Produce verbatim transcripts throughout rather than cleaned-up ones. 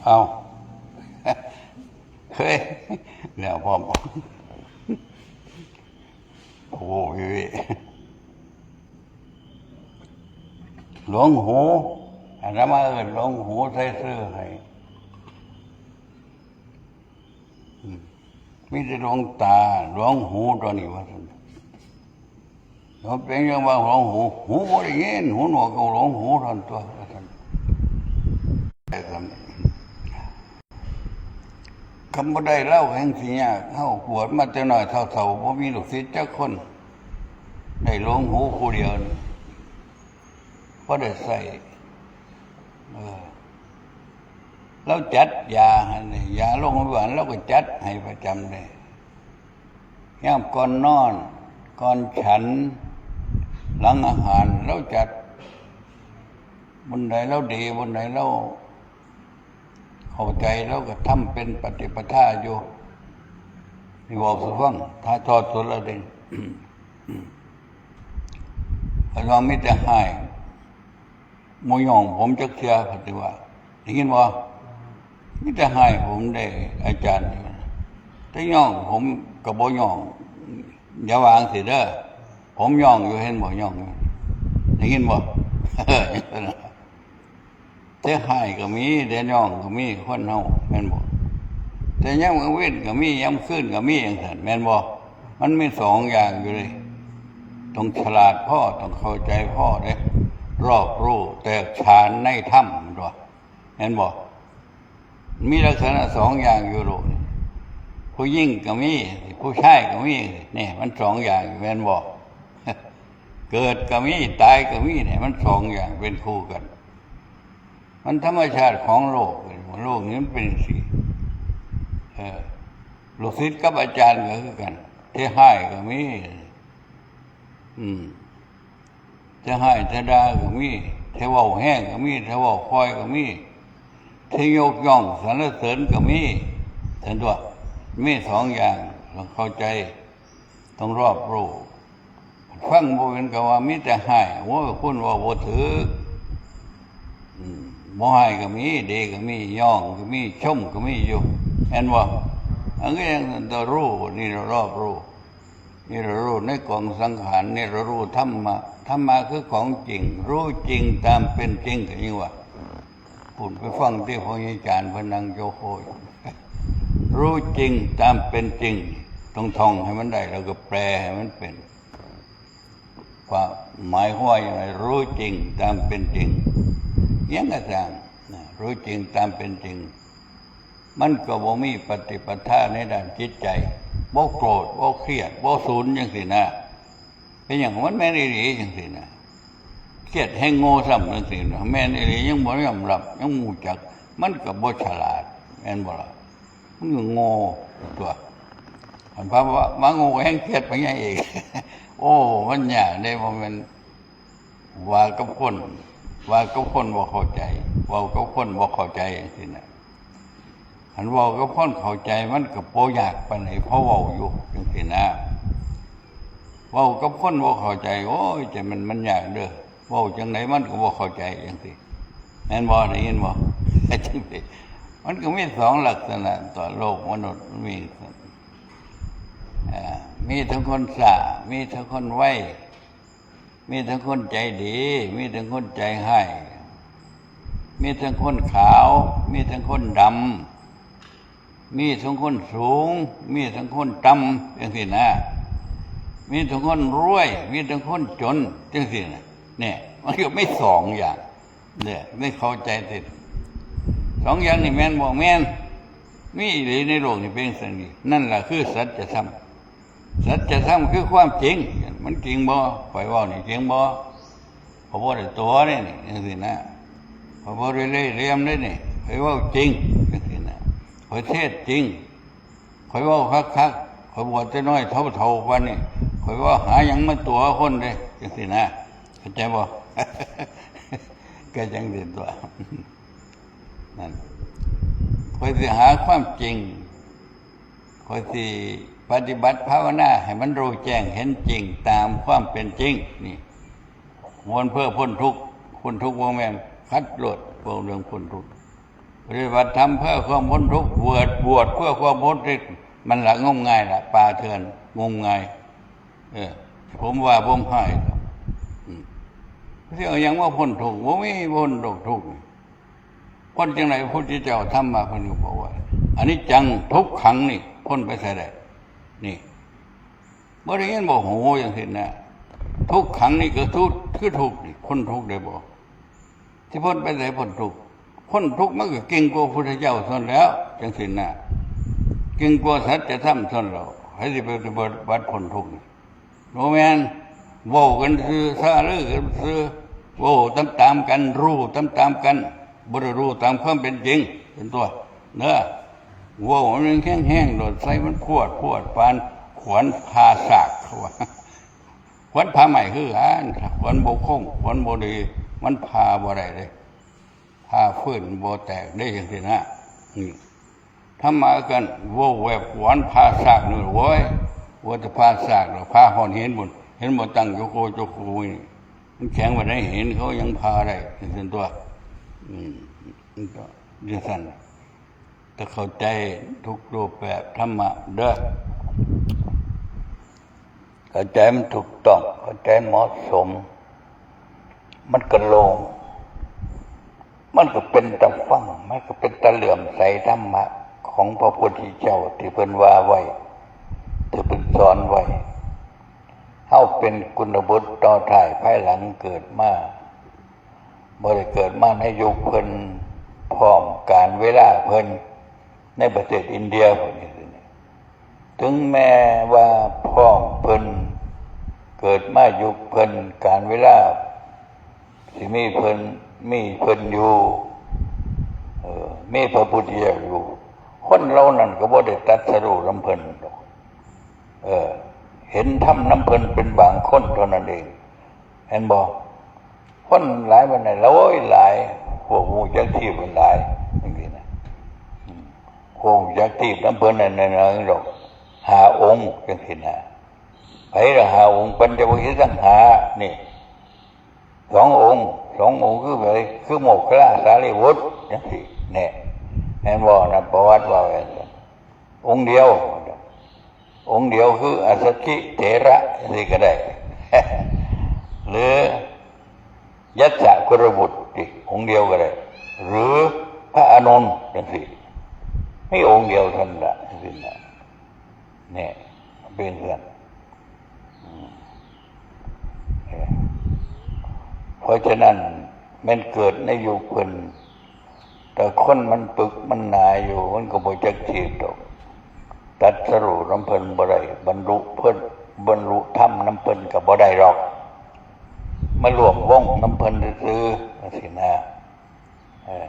เอาเฮ้ยแล้วพร้อมโอ้ยหลวงหูอาตมาเอิ้นหลวงหูใส่ซื่อให้ มีแต่หลวงตาหลวงหูตัวนี้ว่าซั่นเขาเป็นยังว่าหลวงหู หูบ่ได้ยิน หูหนวกก็หลวงหูท่านตัวว่าซั่นแต่ซั่นคำบ่ได้เล่าแห่งสิยากเฮาบวชมาแต่น้อยเฒ่าๆบ่มีลูกศิษย์จักคน ได้หลวงหูผู้เดียวนี่พอได้ใส่เออ เราจัดยาให้นี่ยาโรงพยาบาลเราก็จัดให้ประจำเลยยามก่อนนอน ก่อนฉัน หลังอาหารเราจัดบนใดเราดีบนใดเราเข้าใจเราก็ทำเป็นปฏิปทาอยู่นี่บอกสุฟังถ้าทอดสุดแล้วเด้งอาจารย์มิตรให้ บ่ย่องผมจักเทื่อปฏิว่าได้ยินบ่มีแต่ให้ผมได้อาจารย์แต่ย่องผมก็บ่ย่องอย่าวางสิเด้อผมย่องอยู่เห็นบ่ย่องอยู่ได้ยินบ่แต่ให้ก็มีแต่ย่องก็มีคนเฮาแม่นบ่แต่ยามกลางเว็นก็มียามคืนก็มีจังซั่นแม่นบ่มันมีสองอย่างอยู่เลยต้องฉลาดพอต้องเข้าใจพอเด้ รอบรู้แตกฉานในธรรมตัวเห็นบ่มีลักษณะสองอย่างอยู่โลกนี้ผู้หญิงก็มีผู้ชายก็มีเนี่ยมันสองอย่างอยู่แม่นบ่เกิดก็มีตายก็มีเนี่ยมันสองอย่างเป็นคู่กัน มันธรรมชาติของโลกโลกนี้มันเป็นสิเออลูกศิษย์กับอาจารย์ก็คือกันเทให้ก็มีอืม จะให้จะด่าก็มีจะเว้าแฮงก็มีจะเว้าค่อยก็มีจะยกย่องสรรเสริญก็มีเห็นตัวมีสองอย่างต้องเข้าใจต้องรอบรู้ฟังบ่เป็นก็ว่ามีแต่ให้โอ้ยคุณเว้าบ่ถืกอืมบ่ให้ก็มีดีก็มีย่องก็มีชมก็มีอยู่แม่นบ่อันก็ยังต้องรู้นี่รอบรู้ นี่เรารู้ในกองสังขารนี่เรารู้ธรรมะธรรมะคือของจริง รู้จริงตามเป็นจริงก็ยังว่าคุณไปฟังที่พระอาจารย์พนังโยโคยรู้จริงตามเป็นจริงต้องท่องให้มันได้แล้วก็แปลให้มันเป็นความหมายว่าอย่างไรรู้จริงตามเป็นจริงยังกระจ่างนะรู้จริงตามเป็นจริง มันก็บ่มีปฏิปทาในด้านจิตใจบ่โกรธบ่เครียดบ่ศูนย์จังซี่นะเป็นอย่างมันแม่นอีหลีจังซี่นะเครียดแฮงโง่ซ้ำจังซี่นะแม่นอีหลียังบ่ยอมรับยังบ่รู้จักมันก็บ่ฉลาดแม่นบ่ล่ะมันก็โง่ตัวอันพระว่ามาโง่แฮงเครียดไปไงเองโอ้มันยากเด้บ่แม่น ว่ากับคนว่ากับคนบ่เข้าใจเว้ากับคนบ่เข้าใจจังซี่นะคันเว้ากับคนเข้าใจมันก็บ่ยากปานใดเพราะเว้าอยู่จังซี่นะเว้ากับคนบ่เข้าใจโอ้ยแต่มันมันยากเด้อเว้าจังไดมันก็บ่เข้าใจจังซี่แม่นบ่ได้ยินบ่จังซี่มันก็มีสองลักษณะต่อโลกมนุษย์มันมีอ่ามีทั้งคนซ่ามีทั้งคนไว มีทั้งคนใจดี มีทั้งคนใจฮ้าย มีทั้งคนขาว มีทั้งคนดำ มีทั้งคนสูง มีทั้งคนต่ำจังซี่นะ มีทั้งคนรวย มีทั้งคนจนจังซี่นะเนี่ยมันก็มีสองอย่างเนี่ยไม่เข้าใจสิสองอย่างนี่แม่นบ่แม่นมีอีหลีในโลกนี่เป็นจังซี่นั่นแหละคือสัจธรรม สัจธรรมคือความจริง มันจริงบ่ข้อยเว้านี่จริงบ่ข้อยบ่ได้ตั๋วเด้นี่จังซี่นะข้อยบ่ได้เล่ห์เหลี่ยมเด้นี่ข้อยเว้าจริงจังซี่นะข้อยเทศน์จริงข้อยเว้าคักๆข้อยบวชแต่น้อยเฒ่าๆปานนี้ข้อยบ่หาหยังมาตั๋วคนเด้จังซี่นะเข้าใจบ่ ก็จังซี่ตั่วนั่นข้อยสิหาความจริง ข้อยสิปฏิบัติภาวนาให้มันรู้แจ้งเห็นจริงตามความเป็นจริงนี่ควรเพื่อพ้นทุกข์พ้นทุกข์บ่แม่นคัดโลดเว้าเรื่องพ้นทุกข์ ปฏิบัติธรรมเพื่อความพ้นทุกข์ บวช บวชเพื่อความพ้นทุกข์ มันละงมงายละ ป่าเถื่อน งมงาย เออ ผมว่าผมให้ อืม สิเอาหยังมาพ้นทุกข์ บ่มีพ้นทุกข์ ทุกข์ พ้นจังได๋ พระพุทธเจ้าธรรมะเพิ่นก็บอกว่า อนิจจัง ทุกขัง นี่ พ้นไปไสได้ นี่ บ่ได้ยินบ่ หูจังซี่นะ ทุกขัง นี่ก็ทุกข์ คือทุกข์นี่ พ้นทุกข์ได้บ่ สิพ้นไปไส พ้นทุกข์ พ้นทุกข์มันก็เก่งกว่าพระพุทธเจ้าซั่นแหล้ว จังซี่นะ เก่งกว่าสัจธรรมซั่นแหล้ว ไผสิไปปฏิบัติพ้นทุกข์นี่ บ่แม่น เว้ากันซื่อ ซาลือกันซื่อ เว้าตามๆกัน รู้ตามๆกัน บ่ได้รู้ตามความเป็นจริง เป็นตัว เด้อ เว้ามันแฮงๆ โลด ใส่มันพรวดพรวด ปานขวานผ่าซาก เขาว่า ขวานผ่าไม้คือกัน ขวานบ่คม ขวานบ่ดี มันผ่าบ่ได้เด้ ผ่าฟืนบ่แตกเด้ จังซี่นะ นี่ ธรรมะกัน เว้าแบบขวานผ่าซากนี่ โว้ย ว่าแต่ผ่าซากดอก ผ่าฮอดหินพุ้น เห็นบ่ ตั้งโจโกโจโกนี่ มันแข็งปานใด หินเขายังผ่าได้ จังซั่นตัว อืม มันก็จังซั่น แต่เข้าใจทุกรูปแบบธรรมะเด้อ เข้าใจมันถูกต้อง เข้าใจเหมาะสม มันก็โล่ง มันก็เป็นตาฟัง มันก็เป็นตาเหลื่อมใสธรรมะของพระพุทธเจ้าที่เพิ่นว่าไว้ ที่เพิ่นสอนไว้ เฮาเป็นกุลบุตรต่อท้ายภายหลังเกิดมา บ่ได้เกิดมาในยุคเพิ่น พร้อมกาลเวลาเพิ่น ในประเทศอินเดียพุ้นนี่ ถึงแม้ว่าพร้อมเพิ่น เกิดมายุคเพิ่น กาลเวลาสิมีเพิ่น มีเพิ่นอยู่ เออ มีพระพุทธเจ้าอยู่ คนเหล่านั้นก็บ่ได้ตรัสรู้นำเพิ่นดอก เออ เห็นธรรมนำเพิ่นเป็นบางคนเท่านั้นเอง เห็นบ่ คนหลายปานใด โอ้ย หลาย พวกฮู้จักทีปมันหลาย จังซี่นะ อืม พวกฮู้จักทีปนำเพิ่นนั่นน่ะ ดอก ห้าองค์ จังซี่นะ ไผละห้าองค์ ปัญจวัคคีย์ทั้งห้า นี่ สององค์ สององค์คือไผ คือโมคคัลลา สารีบุตร จังซี่ แน่ แม่นบ่นะ ประวัติว่าไว้ องค์เดียว องค์เดียวคืออัสสชิเถระ จังซี่ก็ได้ หรือยัสสะกุลบุตร องค์เดียวก็ได้ หรือพระอานนท์ จังซี่ มีองค์เดียวเท่านั้นล่ะ จังซี่นะ เนี่ย เป็นเพื่อน อืม เออ เพราะฉะนั้นแม่นเกิดในยุคเพิ่น แต่คนมันปึกมันหนาอยู่ มันก็บ่จักทีปดอก ตรัสรู้นำเพิ่นบ่ได้ บรรลุเพิ่น บรรลุธรรมนำเพิ่นก็บ่ได้ดอก มาร่วมวงนำเพิ่นซื่อๆ จังซี่นะ เออ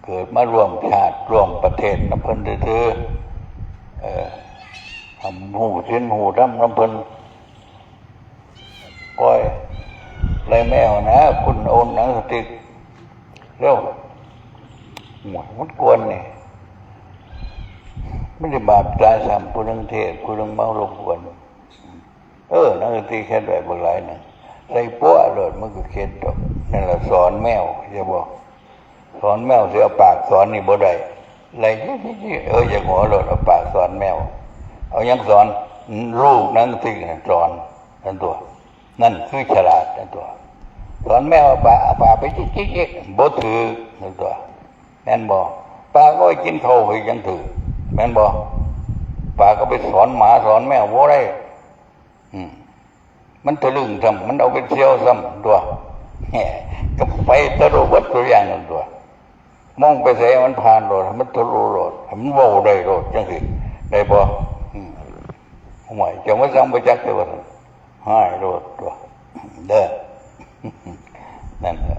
เกิดมาร่วมชาติร่วมประเทศนำเพิ่นซื่อๆ เออ ฮู้ศีลฮู้ธรรมนำเพิ่น ปล่อยไล่แมวนะ คุณเอาหนังสติ๊กเร็ว โอ้ย มันกวนนี่ มันสิบาปตายซ้ำ ผู้หนึ่งเทศน์ ผู้หนึ่งเมารบกวน เออ หนังสติ๊กแค่ใดบักหลายหนึ่ง ใส่ปั้วโลด มันก็เข็ดดอก นั่นล่ะสอนแมว อย่าบอก สอนแมวสิเอาปากสอนนี่บ่ได้ ไล่ เออ อยากหัวโลด เอาปากสอนแมว เอาหยังสอน ลูกหนังสติ๊กน่ะสอน นั่นตัว นั่นคือฉลาด นั่นตัว สอนแมวเอาปาก เอาปากไปจิกๆๆ บ่ถืก นั่นตัว แม่นบ่ ปากก็ไปกินข้าว ไปจังถืก แม่นบ่ ปากก็ไปสอนหมาสอนแมวบ่ได้ อืม มันทะลึ่งซ้ำ มันเอาไปเที่ยวซ้ำตัว แหม ก็ไปทะลุเบิดตัวอย่างนั่นตัว มองไปไสมันผ่านโลด มันทะลุโลด มันเว้าได้โลด จังซี่ ได้บ่ อืม ห่วย เจ้ามาสั่งบ่จักเด้อว่าซั่น หายโลดตัว เด้อ นั่นแหละ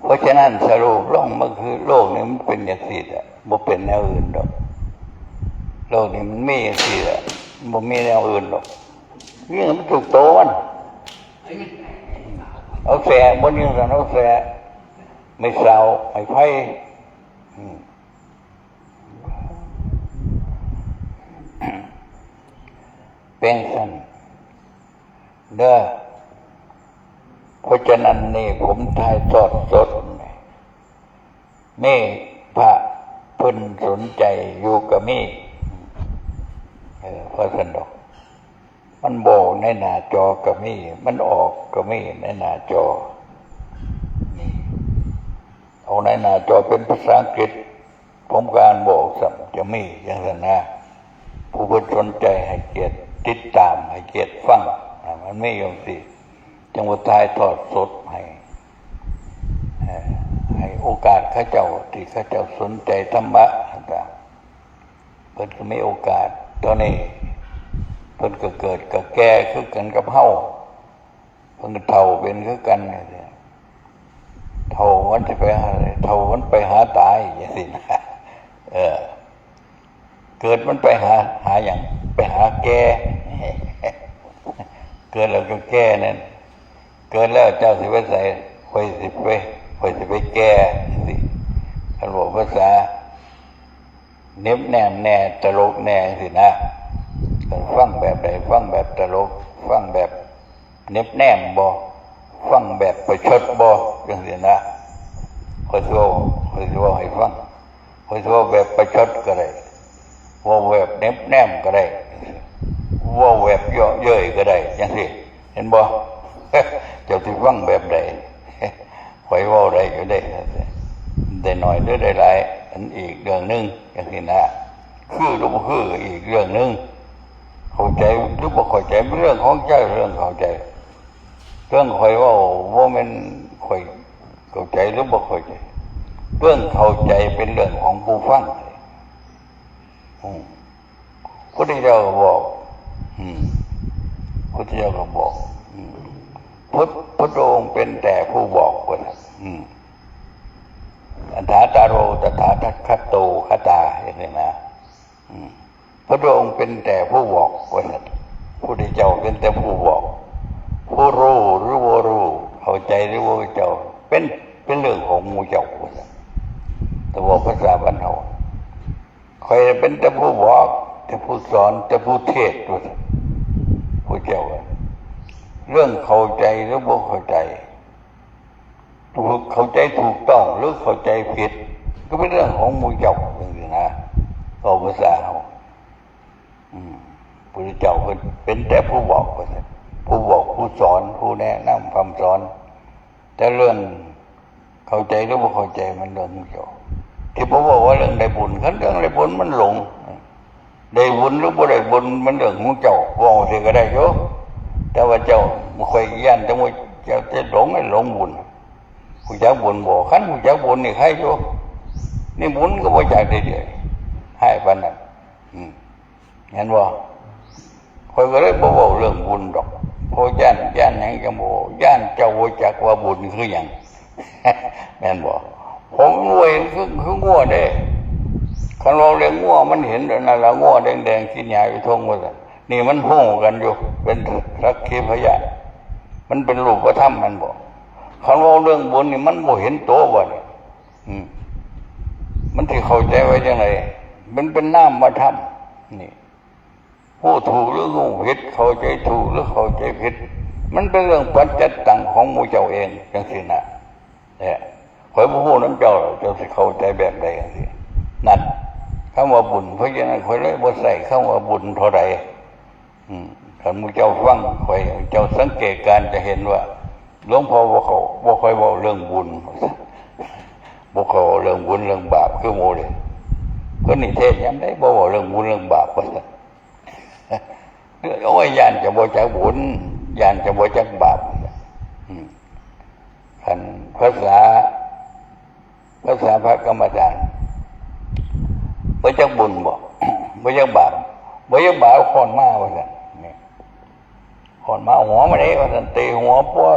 เพราะฉะนั้นสรุปลงมันคือโลกนี้มันเป็นจังซี่แหละ บ่เป็นแนวอื่นดอก โลกนี้มันมีจังซี่แหละ มันบ่มีแนวอื่นดอก นี่มันถูกโตมัน เอาแสบ่นี่กัน เอาแส ไม่เศร้า ไม่ไฟ อืม เป็นซั่น เด้อ เพราะฉะนั้นนี่ผมถ่ายทอดสดนี่ นี่พระเพิ่นสนใจอยู่ก็มี เออ เพราะซั่นดอก มันบอกในหน้าจอก็มี มันออกก็มีในหน้าจอ นี่ เอาในหน้าจอเป็นภาษาอังกฤษ ผมก็อ่านบ่ออกซ้ำ จะมีจั่งซั้นนะ ผู้เพิ่นสนใจให้เกียรติติดตาม ให้เกียรติฟัง อ่า มันมีอยู่จั่งซี้ จั่งว่าถ่ายทอดสดให้ เอ่อ ให้โอกาสเขาเจ้า ที่เขาเจ้าสนใจธรรมะต่างๆ เพิ่นก็มีโอกาส ตอนนี้เพิ่นก็เกิดก็แก่คือกันกับเฮา เพิ่นก็เฒ่าเป็นคือกัน เฒ่ามันสิไปหา เฒ่ามันไปหาตายจั่งซี้นะ เออ เกิดมันไปหา หาหยัง ไปหาแก่ เกิดแล้วก็แก่นั่น เกิดแล้วเจ้าสิไปไส ข้อยสิไป ข้อยสิไปแก่จั่งซี้ คันเว้าภาษาเหน็บแนมแน่ ตลกแน่จั่งซี้นะ ฟังแบบใด ฟังแบบตลก ฟังแบบเหน็บแนมบ่ ฟังแบบประชดบ่ จั่งซี้นะ ข้อยสิเว้า ข้อยสิเว้าให้ฟัง ข้อยสิเว้าแบบประชดก็ได้ เว้าแบบเหน็บแนมก็ได้ เว้าแบบเยาะเย้ยก็ได้ จั่งซี้ เห็นบ่ เจ้าสิฟังแบบใด ข้อยเว้าได้อยู่เด้ ได้น้อยหรือได้หลาย อันอีกเรื่องหนึ่ง จั่งซี้นะ คือหรือบ่คืออีกเรื่องหนึ่ง เข้าใจหรือบ่เข้าใจ เป็นเรื่องของใจ เรื่องเข้าใจ เรื่องข้อยเว้าบ่แม่นข้อยเข้าใจหรือบ่เข้าใจ เรื่องเข้าใจเป็นเรื่องของผู้ฟัง อืม พุทธเจ้าก็บอก อืม พุทธเจ้าก็บอก อืม พุทธ พุทธองค์เป็นแต่ผู้บอกว่าซั่น อืม อัฏฐาตาโร ตถาคตโต คตา เห็นไหมนะ อืม พระองค์เป็นแต่ผู้บอกว่าซั่น พุทธเจ้าเป็นแต่ผู้บอก ผู้รู้หรือบ่รู้ เข้าใจหรือบ่เข้าใจ เป็น เป็นเรื่องของหมู่เจ้าว่าซั่น แต่ว่าภาษาบ้านเฮา ข้อยเป็นแต่ผู้บอก แต่ผู้สอน แต่ผู้เทศน์ว่าซั่น ผู้เจ้าว่า เรื่องเข้าใจหรือบ่เข้าใจ ถูก เข้าใจถูกต้องหรือเข้าใจผิด ก็เป็นเรื่องของหมู่เจ้าจั่งซี้นะ เว้าภาษาเฮา อืม พุทธเจ้าเพิ่นเป็นแต่ผู้บอกว่าซั่น ผู้บอก ผู้สอน ผู้แนะนำพร่ำสอน แต่เรื่องเข้าใจหรือบ่เข้าใจมันเรื่องหมู่เจ้า ที่ผมบอกว่าเรื่องได้บุญ คันเรื่องได้บุญมันหลง ได้บุญหรือบ่ได้บุญมันเรื่องหมู่เจ้า เว้าจั่งซี้ก็ได้อยู่ แต่ว่าเจ้าบ่ค่อยย้าน แต่ว่าเจ้าจะหลง หลงบุญ ฮู้จักบุญบ่ คันฮู้จักบุญนี่ใครอยู่ นี่บุญก็บ่จักได้เด้ หายปานนั้น อืม เห็นบ่ ข้อยก็เลยบ่เว้าเรื่องบุญดอก เพราะย้าน ย้านหยังจั่งบ่ ย้านเจ้าบ่จักว่าบุญคือหยัง แม่นบ่ ผมเห็นคือ คืองัวเด้ คันเว้าเรื่องงัวมันเห็นนั่นล่ะ งัวแดงๆ กินหญ้าอยู่ท่งว่าซั่น นี่มันฮู้กันอยู่ เป็นสักขีพยาน มันเป็นรูปธรรมแม่นบ่ คันเว้าเรื่องบุญนี่มันบ่เห็นโตบ่นี่ อืม มันสิเข้าใจไว้จั่งใด มันเป็นนามธรรม นี่ ฮู้ถูกหรือฮู้ผิด เข้าใจถูกหรือเข้าใจผิด มันเป็นเรื่องปัจจัตตังของหมู่เจ้าเองจั่งซี้นะ เนี่ย ข้อยบ่ฮู้นำเจ้าหรอก เจ้าสิเข้าใจแบบใดจั่งซี้ นั่น คำว่าบุญ เพราะฉะนั้นข้อยเลยบ่ใช้คำว่าบุญเท่าใด อืม คันหมู่เจ้าฟังข้อย เจ้าสังเกตการณ์จะเห็นว่า หลวงพ่อบ่เข้า บ่ค่อยเว้าเรื่องบุญ บ่เข้าเรื่องบุญเรื่องบาปคือหมู่เด้ เพิ่นนี่เทศน์ยามใดบ่เว้าเรื่องบุญเรื่องบาปว่าซั่น โอ้ย ย้านจะบ่จักบุญ ย้านจะบ่จักบาป อืม คันภาษา ภาษาพระกรรมฐาน บ่จักบุญบ่ บ่จักบาป บ่จักบาป ค้อนมาว่าซั่น นี่ ค้อนมาหัวมาเด้ว่าซั่น ตีหัวปัว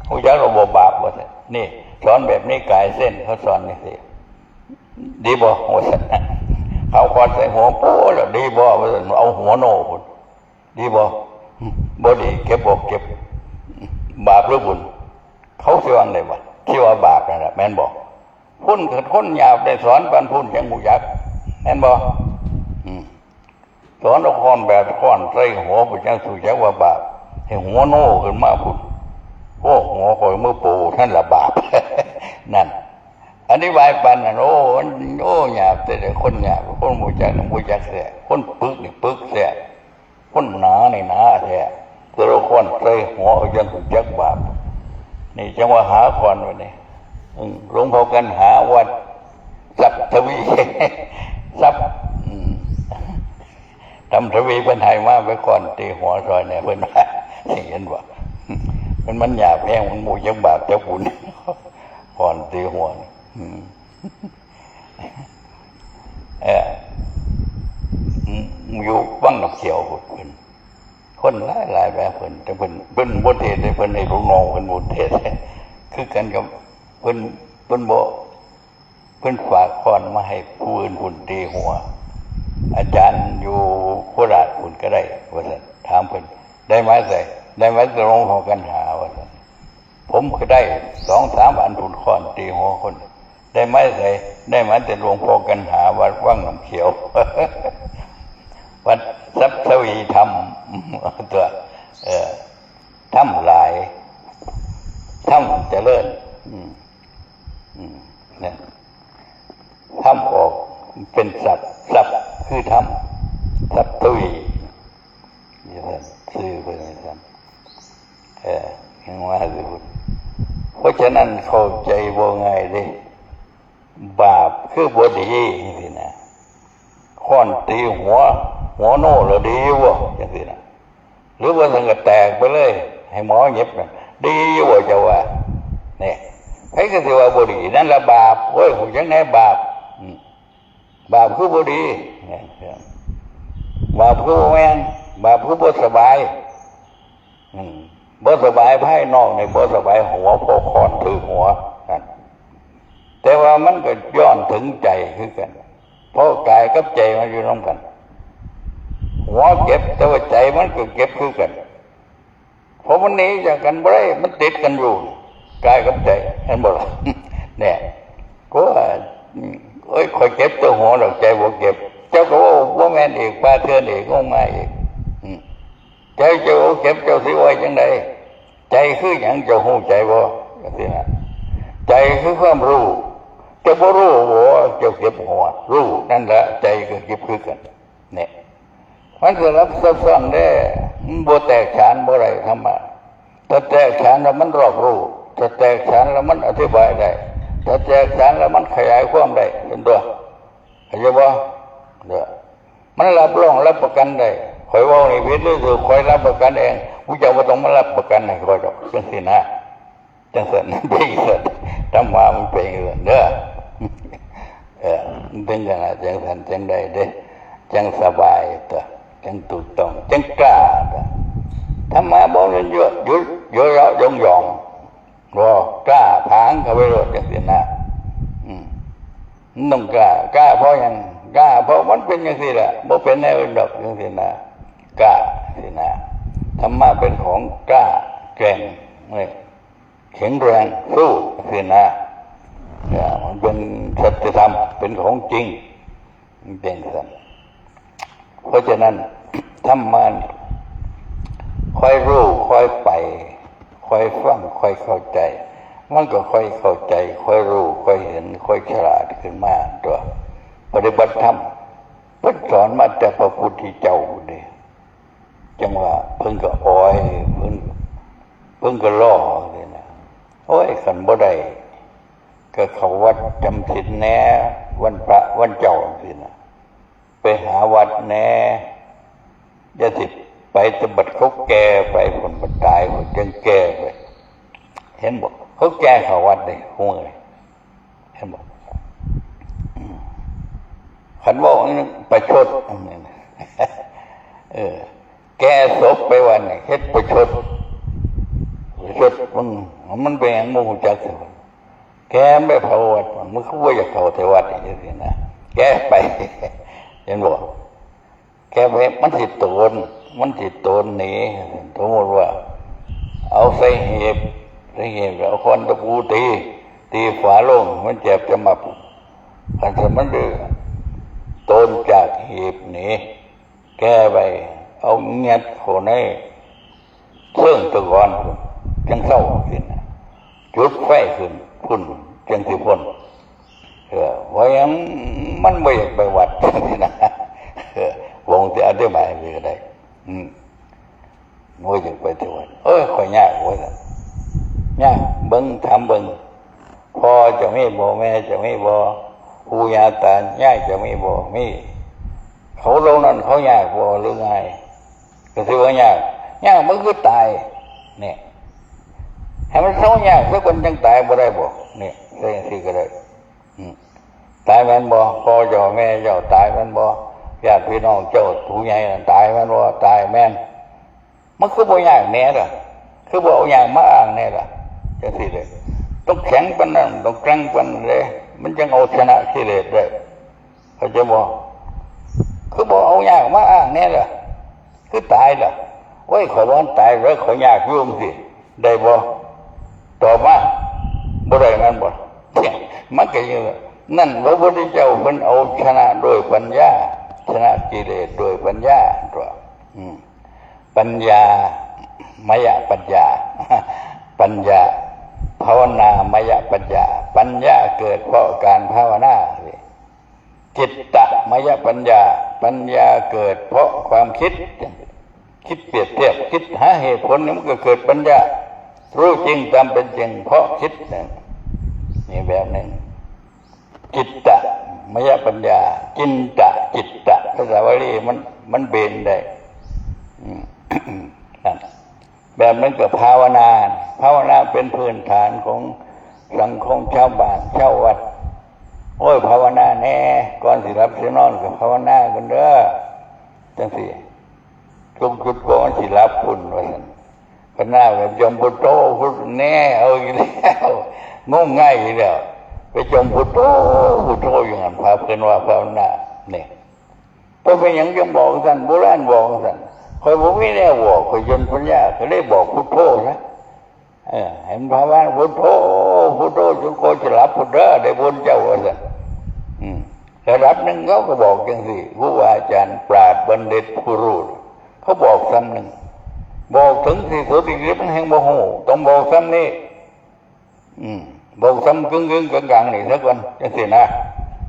ฮู้จักหรือบ่บาปว่าซั่น นี่ สอนแบบนี้กายเส้น เขาสอนจั่งซี้ ดีบ่ว่าซั่น เขาค้อนใส่หัวปัวแล้ว ดีบ่ว่าซั่น เอาหัวโน่พุ้น ดีบ่ บ่ดี เก็บบ่เก็บ บาปหรือบุญ เขาสิว่าจั่งใดวะ สิว่าบาปนั่นล่ะ แม่นบ่ คน คนหยาบได้สอนปานพุ้นจั่งฮู้จัก แม่นบ่ อืม สอนเอาค้อนแบบค้อนใส่หัวพุ้นจั่งฮู้จักว่าบาป ให้หัวโน่ขึ้นมาพุ้น โอ้ หัวข้อยมือโป้ นั่นล่ะบาป นั่น เอ อธิบายปานนั้น โอ้ มัน โอ้ ยากแต่ละคนยาก คนบ่จักนี่บ่จักแท้ คนปึกนี่ปึกแท้ คนหนานี่หนาแท้ แต่ละคนใส่หัวเอาจังฮู้จักบาป นี่จังว่าหาก่อนวันนี้ อืม หลวงพ่อกันหาวัดทรัพย์ทวี ทรัพย์ อืม ทำทวีเพิ่นให้มาไปก่อนตีหัวซอยเนี่ย เพิ่นว่า เห็นบ่ มัน มันหยาบแฮง มันบ่จักบาปจักบุญ ก่อนตีหัวนี่ อืม เออ อยู่วังน้ำเขียวพุ้นเพิ่น คนหลายหลายแบบเพิ่น แต่เพิ่น เพิ่นบ่เทศน์เด้ เพิ่นให้ลูกน้องเพิ่นบ่เทศน์ คือกันกับเพิ่น เพิ่นบ่ เพิ่นฝากค้อนมาให้ผู้อื่นพุ้นตีหัว อาจารย์อยู่โคราชพุ้นก็ได้ ว่าซั่น ถามเพิ่น ได้มาแต่ไส ได้มาแต่หลวงพ่อกันหา ว่าซั่น ผมก็ได้สองสามอันพุ้น ค้อนตีหัวคน ได้มาแต่ไส ได้มาแต่หลวงพ่อกันหา วัดวังน้ำเขียว วัดทรัพย์ทวีธรรม ตัว เออ ธรรมหลาย ธรรมเจริญ อืม อืม เนี่ย ธรรมออกเป็นทรัพย์ ทรัพย์คือธรรม ทรัพย์ทวี นี่เพิ่น ชื่อเพิ่นว่าซั่น เออ ยังว่าอยู่ เพราะฉะนั้นเข้าใจบ่ง่ายเด้ บาปคือบ่ดีจังซี้นะ ค้อนตีหัว หัวโน่แล้วดีบ่ จังซี้นะ หรือว่าซั่นก็แตกไปเลย ให้หมอเย็บน่ะ ดีบ่ เจ้าว่า นี่ ไผก็สิว่าบ่ดี นั่นล่ะบาป โอ้ย ฮู้จักแหน่บาป อืม บาปคือบ่ดี บาปคือบ่แม่น บาปคือบ่สบาย อืม บ่สบายภายนอกนี่ บ่สบายหัว เพราะค้อนถืกหัวนั่น แต่ว่ามันก็ย้อนถึงใจคือกัน เพราะกายกับใจมันอยู่นำกัน หัวเจ็บ แต่ว่าใจมันก็เจ็บคือกัน เพราะมันหนีจากกันบ่ได้ มันติดกันอยู่ กายกับใจ เห็นบ่ล่ะ เนี่ย ก็ว่า อืม เอ้ย ข้อยเจ็บแต่หัวดอก ใจบ่เจ็บ เจ้าก็ว่าบ่แม่นอีก ป่าเถื่อนอีก งมงายอีก อืม ใจเจ้าบ่เจ็บ เจ้าสิว่าจังใด ใจคือหยัง เจ้าฮู้ใจบ่ จังซี้นะ ใจคือความรู้ เจ้าบ่รู้บ่ เจ้าเจ็บหัว รู้ นั่นแหละ ใจก็เจ็บคือกัน เนี่ย มันสลับซับซ้อนเด้ มันบ่แตกฉานบ่ได้ธรรมะ ถ้าแตกฉานแล้วมันรอบรู้ ถ้าแตกฉานแล้วมันอธิบายได้ ถ้าแตกฉานแล้วมันขยายความได้ เห็นบ่ เข้าใจบ่ เด้อ มันรับรองรับประกันได้ ข้อยเว้านี่ผิดหรือถูก ข้อยรับประกันเอง ผู้เจ้าบ่ต้องมารับประกันให้ข้อยดอก จังซี้นะ จังซั่น เป็นจังซั่น ธรรมะมันเป็นจังซั่นเด้อ เออ มันเป็นจังซั่น จังซั่นจังได้เด้ จังสบายตัว จังถูกต้อง จังกล้าตัว ธรรมะบ่แม่นหยุด หยุด หยุดเยาะยงยอง บ่ กล้าผางเข้าไปโลด จังซี้นะ อืม มันต้องกล้า กล้าเพราะหยัง กล้าเพราะมันเป็นจังซี้แหละ บ่เป็นแนวอื่นดอก จังซี้นะ กล้า ซี้นะ ธรรมะเป็นของกล้าแกร่ง เอ้ย แข็งแรง สู้ ซี้นะ เนี่ย มันเป็นสัจธรรม เป็นของจริง มันเป็นซั่น เพราะฉะนั้น ธรรมะ ค่อยรู้ ค่อยไป ค่อยฟัง ค่อยเข้าใจ มันก็ค่อยเข้าใจ ค่อยรู้ ค่อยเห็น ค่อยฉลาดขึ้นมาตัว ปฏิบัติธรรม เพิ่นสอนมาแต่พระพุทธเจ้าเด้ จังว่าเพิ่นก็อ้อย เพิ่น เพิ่นก็ล่อเลยนะ โอ้ย คันบ่ได้ ก็เข้าวัดจำศีลแหน่ วันพระวันเจ้าจังซี้นะ ไปหาวัดแหน่ อย่าสิไปแต่บัดเขาแก่ไปพุ้น บัดตายพุ้นจั่งแก่ไป เห็นบ่ เขาแก่เข้าวัดเด้ คุมื้อนี้ เห็นบ่ อืม คันเว้าอันนี้ประชด เออ แก่ศพไปวันนี้ เฮ็ดประชด ประชด มัน มันเป็นหยังบ่ฮู้จัก แก่ไปเผาวัด มันคือบ่อยากเข้าแต่วัดจังซี้นะ แก่ไป เห็นบ่ แก่ไป มันสิโตน มันสิโตนหนี สมมุติว่า เอาใส่หีบ ใส่หีบ เอาค้อนตะปูตี ตีฝาโลง มันแจบจะมับ คันซั่นมันดื้อ โตนจากหีบหนี แก่ไป เอายัดเข้าในเชิงตะกอน จั่งเซาขึ้น จุดไฟขึ้น พุ้น จั่งสิพ้น เออ เพราะหยังมันบ่อยากไปวัด นะ เออ ผมจะอธิบายไปก็ได้ อืม บ่อยากไปที่วัด เอ้ย ข้อยยาก ว่าซั่น ยาก เบิ่ง ถามเบิ่ง พ่อเจ้ามีบ่ แม่เจ้ามีบ่ ปู่ย่าตายายเจ้ามีบ่ มี เขาเหล่านั้นเขายากบ่หรือง่าย ก็สิว่ายาก ยากมันคือตาย เนี่ย ให้มันเซายากซะก่อนจั่งตายบ่ได้บ่ เนี่ย จั่งซี้ก็ได้ อืม ตายแม่นบ่ พ่อเจ้าแม่เจ้าตายแม่นบ่ ญาติพี่น้องเจ้าผู้ใหญ่นั่นตายแม่นบ่ ตายแม่น มันคือบ่ยากแหน่ล่ะ คือบ่เอายากมาอ้างแหน่ล่ะ จั่งซี้เด้ ต้องแข็งปานนั้น ต้องแกร่งปานนั้นเด้ มันจั่งเอาชนะกิเลสได้ เข้าใจบ่ คือบ่เอายากมาอ้างแหน่ล่ะ คือตายล่ะ โอ้ย ข้อยบ่ตายเด้อ ข้อยยากอยู่จั่งซี้ ได้บ่ ตอบมา บ่ได้แม่นบ่ เนี่ย มันก็อยู่ นั่นพระพุทธเจ้าเพิ่นเอาชนะด้วยปัญญา ชนะกิเลสด้วยปัญญาตัว อืม ปัญญา มยปัญญา ปัญญา ภาวนามยปัญญา ปัญญาเกิดเพราะการภาวนา จิตตมยปัญญา ปัญญาเกิดเพราะความคิด คิดเปรียบเทียบ คิดหาเหตุผลนี่มันก็เกิดปัญญา รู้จริงตามเป็นจริงเพราะคิดนะ นี่แบบหนึ่ง จิตตมยปัญญา จินตจิตตะ ภาษาบาลีมัน มันเบนได้ อืม นั่น แบบนั้นก็ภาวนา ภาวนาเป็นพื้นฐานของสังคมชาวบ้านชาววัด โอ้ย ภาวนาแหน่ ก่อนสิหลับสินอนก็ภาวนากันเด้อ จั่งซี้ จุ่มจุดก่อนสิหลับพุ้น ว่าซั่น ภาวนาแบบจมพุทโธ พุทโธ แหน่ เอาอีกแล้ว งมงายอีกแล้ว ไปจมพุทโธ พุทโธอยู่หั่น พาเพิ่นว่าภาวนา นี่ บ่เป็นหยังจั่งบอกจั่งซั่น โบราณบอกจั่งซั่น ข้อยบ่มีแนวบอก ข้อยจนปัญญา ก็เลยบอกพุทโธนะ เออ ให้มันภาวนาพุทโธ พุทโธ จนกว่าสิหลับพุ้นเด้อ ได้บุญเจ้า ว่าซั่น อืม ระดับหนึ่งเขาก็บอกจั่งซี้ ครูบาอาจารย์ปราชญ์บัณฑิตผู้รู้ เขาบอกส่ำหนึ่ง บอกถึงที่สุดอีกนิดมันแฮงบ่ฮู้ ต้องบอกส่ำนี้ อืม บอกส่ำกึ่งๆ กลางๆ นี่ซะก่อน จั่งซี้นะ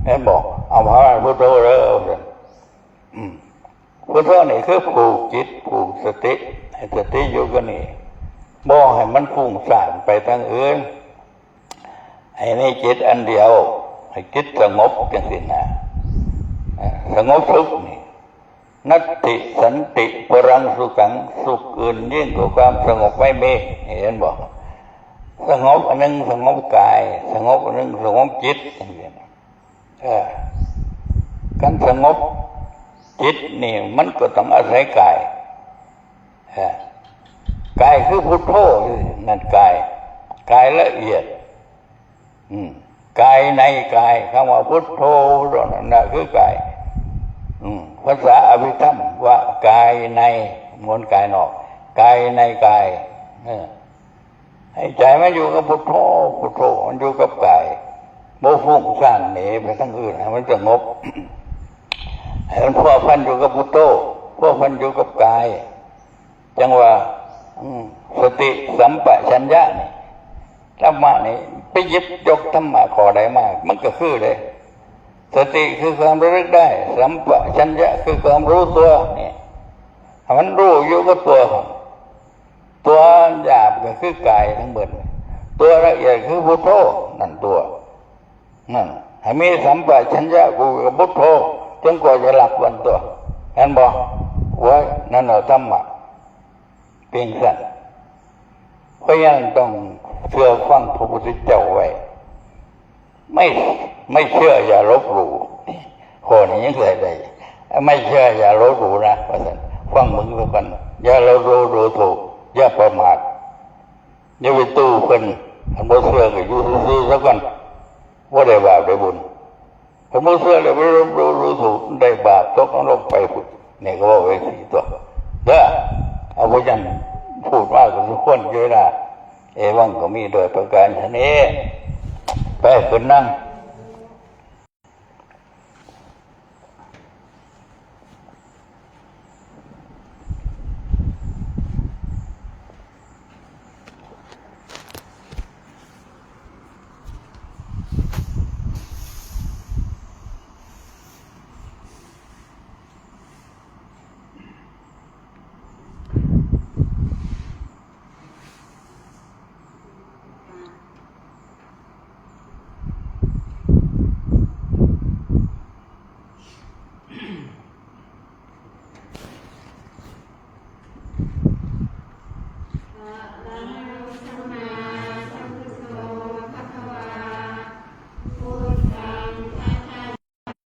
แม่นบอก เอาภาวนาพุทโธเด้อ ว่าซั่น อืม พุทโธนี่คือผูกจิต ผูกสติ ให้สติอยู่กับนี่ บ่ให้มันฟุ้งซ่านไปทางอื่น ให้มีจิตอันเดียว ให้จิตสงบจั่งซี้นะ อ่า สงบสุขนี่ นัตถิสันติปรังสุขัง สุขอื่นยิ่งกว่าความสงบไม่มี เห็นบ่ สงบอันหนึ่งสงบกาย สงบอันหนึ่งสงบจิต จั่งซี้นะ เออ การสงบจิตนี่มันก็ต้องอาศัยกาย เออ กายคือพุทโธ นั่นกาย กายละเอียด อืม กายในกาย คำว่าพุทโธ พุทโธ นั่นน่ะคือกาย อืม ภาษาอภิธรรมว่ากายใน มวลกายนอก กายในกาย เออ ให้ใจมันอยู่กับพุทโธ พุทโธ มันอยู่กับกาย บ่ฟุ้งซ่านหนีไปทางอื่น ให้มันสงบ ให้มันพัวพันอยู่กับพุทโธ พัวพันอยู่กับกาย จั่งว่า อืม สติสัมปชัญญะนี่ ธรรมะนี่ ไปหยิบยกธรรมะข้อใดมา มันก็คือเลย สติคือความระลึกได้ สัมปชัญญะคือความรู้ตัว นี่ ให้มันรู้อยู่กับตัว ตัวหยาบก็คือกายทั้งเบิด ตัวละเอียดคือพุทโธ นั่นตัว นั่น ให้มีสัมปชัญญะอยู่กับพุทโธ จนกว่าจะหลับวันตัว เห็นบ่ ว่านั่นแหละธรรมะ เพียงสั้น เพราะฉะนั้นต้องเชื่อฟังพระพุทธเจ้าไว้ ไม่ ไม่เชื่ออย่าลบหลู่ ข้อนี้ยังใส่ได้ ไม่เชื่ออย่าลบหลู่นะ ว่าซั่น ฟังมึงแล้วกัน อย่าลบหลู่ดูถูก อย่าประมาท อย่าไปตู้เพิ่น คันบ่เชื่อก็อยู่ซื่อๆซะก่อน บ่ได้บาปได้บุญ คันบ่เชื่อแล้วไปลบหลู่ดูถูก ได้บาปตกนรกไปพุ้น นี่ก็เว้าไว้สี่ตัว เด้อ เอาบ่จั่งพูดมาก็ทุกคนอยู่นะ เอวังก็มีโดยประการฉะนี้ ไปขึ้นนั่ง